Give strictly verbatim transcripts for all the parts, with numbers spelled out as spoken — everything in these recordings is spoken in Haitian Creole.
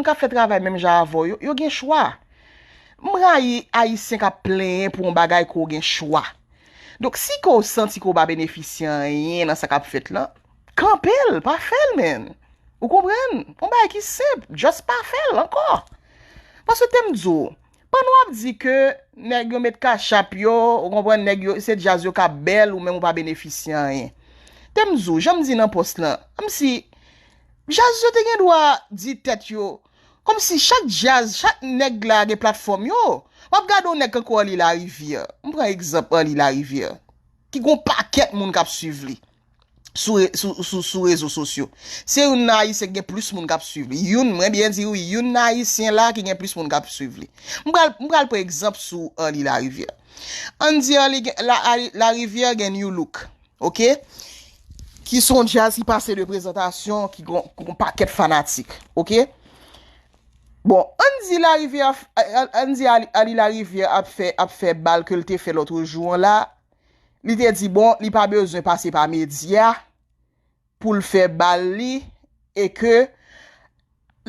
k ap fè travay menm jan avè w yo, yo gen chwa. M rayi Ayisyen k ap plenyen pou yon bagay ke w gen chwa. Donk, si ke w santi ke w pa benefisye anyen nan sa k ap fèt lan, kanpe l, pa fè l, man. Ou konprann? Yon bagay ki senp, just pa fè l ankò. Paske te m di w, pandan w ap di ke nèg yo met kachap yo, ou konprann, nèg yo, se djaz yo k ap bèl, ou menm ou pa benefisye anyen. Te m di w, jan m di nan pòs lan, kòmsi djaz yo te gen dwa di tèt yo, kòmsi chak djaz, chak nèg la gen platfòm yo. W ap gade yon nèg kankou Arly Larivière. M pran egzanp Arly Larivière, ki gon pakèt moun k ap swiv li sou, re- sou, sou, sou rezo sosyo. Se youn nan Ayisyen ki gen plis moun k ap swiv li. Youn, mwen byen di wi, youn nan Ayisyen la ki gen plis moun k ap swiv li. M pral, m pral pran egzanp sou Arly Larivière. Ann di Arly gen- la, Arly- Larivière gen New Look, oke? Ki se yon djaz ki pase de prezantasyon, ki gon, gon pakèt fanatik, oke? Bon, ann di Larivière, ann di Arly, Arly Larivière ap fè, ap fè bal ke l te fè lòt jou an la, li te di, bon, li pa bezwen pase pa medya pou l fè bal li, e ke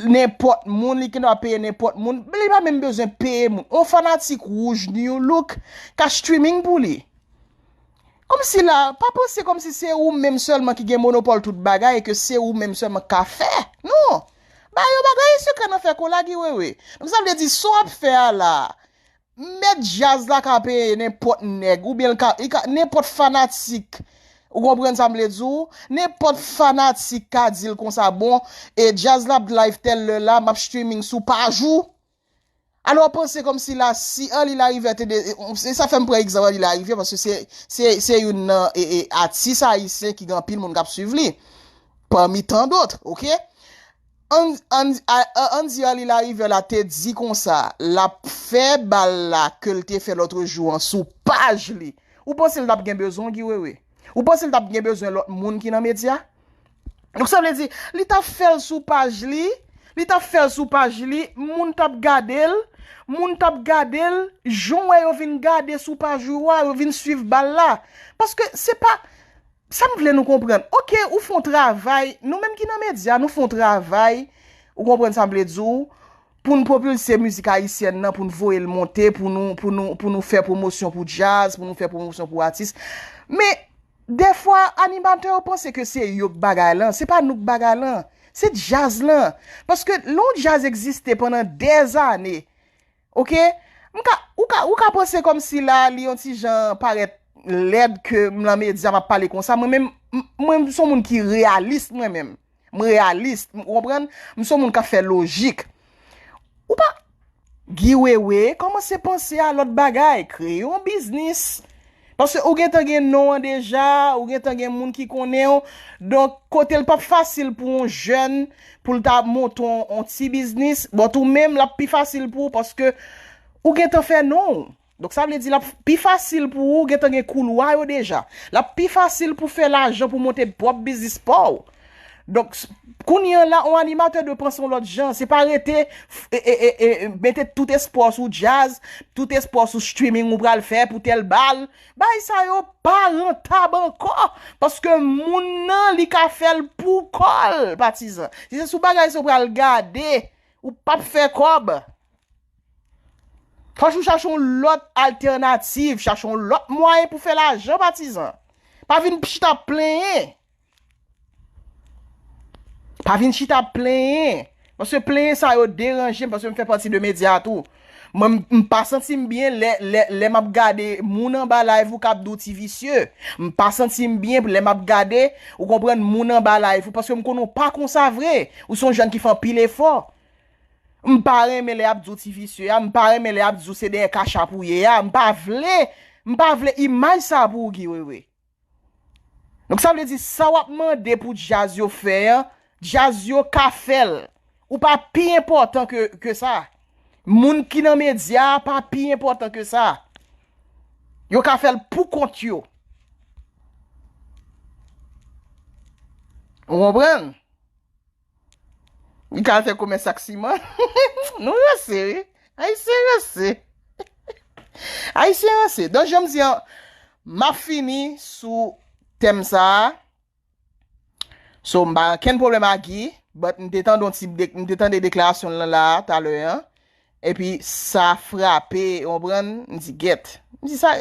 nenpòt moun, li gen dwa peye nenpòt moun, li pa menm bezwen peye moun. On fanatik wouj New Look ka streaming pou li. Kòmsi la, pa panse kòmsi se ou menm sèlman ki gen monopòl tout bagay e ke se ou menm sèlman k ka fè. Non. Ba yo bagay sekrè nan fè kola Guy Wewe. Donk sa vle di sa w ap fè a la, mèt djaz la ka peye nenpòt nèg, oubyen l ka, li ka, nenpòt fanatik. Ou konprann sa m vle di w? Nenpòt fanatik ka di l konsa, bon, e djaz la ap live tèl lè la, m ap streaming sou paj ou. Alò, w panse kòmsi la, si Arly Larivière te de, e, e, sa fè m pran egzanp Arly Larivière, paske se, se, se youn nan e, e, atis ayisyen ki gen anpil moun k ap swiv li, pami tan dòt, oke? An, an, a, a, Andy Arly Larivière la te di konsa, l ap fè bal la ke l te fè lòt jou an sou paj li. Ou panse l t ap gen bezwen Guy Wewe? Ou panse l t ap gen bezwen lòt moun ki nan medya? Donk, sa vle di, li t ap fè l sou paj li, li t ap fè l sou paj li, moun t ap gade l, moun t ap gade l, jan w wè yo vin gade sou paj ou a, yo vin swiv bal la. Paske se pa, sa m vle nou konprann. Oke, ou fè yon travay, nou menm ki nan medya, nou fè yon travay, ou konprann sa m vle di w, pou n pwopilse mizik ayisyèn nan, pou n voye l monte, pou nou, pou nou, pou nou fè pwomosyon pou djaz, pou nou fè pwomosyon pou atis. Men, dèfwa, animatè yo panse ke se yo k bagay lan, se pa nou k bagay lan, se djaz lan. Paske lè yon djaz egziste pandan dèzane, oke? M ka, ou ka, ou ka panse kòmsi la, li yon ti jan parèt lèd ke m nan medya, m ap pale konsa. Mwen menm, m- mwen, m se yon moun ki reyalis, mwen menm. M reyalis, m konprann, m se yon moun k ap fè lojik. Ou pa, Guy Wewe, kòmanse panse a lòt bagay, kreye yon biznis. Paske ou gentan gen non an deja, ou gentan gen moun ki konnen w. Donk, kote l p ap fasil pou yon jèn, pou l ta monte yon, yon ti biznis, bòt ou menm, l ap pi fasil pou ou paske ou gentan fè non w. Donk, sa vle di, l ap pi fasil pou ou gentan gen koulwa yo deja. L ap pi fasil pou fè lajan pou monte pwòp biznis pa w. Donk, s- kounye a la, yon animatè dwe panse yon lòt jan. Se pa rete, f- e, e, e, e, mete tout espwa w sou djaz, tout espwa w sou streaming ou pral fè pou tèl bal. Bagay sa yo pa rantab ankò. Paske moun nan, li ka fè l pou kò l, patizan. Si se sou bagay sa w pral gade, ou p ap fè kòb. Fòk ou chache yon lòt altènativ, chache yon lòt mwayen pou fè lajan, patizan. Pa vin chita plenyen. Pa vin chita plenyen. Paske plenyen sa yo deranje m, paske m fè pati de medya tou. Mwen, m, m pa santi m byen lè, lè, lè m ap gade moun anba live ou k ap di w ti visye. M pa santi m byen lè m ap gade, ou konprann, moun anba live ou, paske m konnen w pa konsa vre. Ou se yon jèn ki fè anpil efò. M pa renmen lè y ap di w ti visye a, m pa renmen lè y ap di w se dèyè kachap ou ye a, m pa vle, m pa vle imaj sa pou ou, Guy Wewe. Donk, sa vle di, sa w ap mande pou djaz yo fè an, djaz yo ka fè l. Ou pa pi enpòtan ke, ke sa. Moun ki nan medya a pa pi enpòtan ke sa. Yo ka fè l pou kont yo. Ou konprann? Li ka al fè komès ak siman. Nou ranse, wi. Ayisyen ranse. Ayisyen ranse. Donk, jan m di an, m ap fini sou tèm sa a. So, m pa gen kenn pwoblèm ak Guy. But m te tande yon ti, m te tande deklarasyon l lan la, talè an. Epi sa frape, w konprann? M di, "Gèt." M di, "Sa,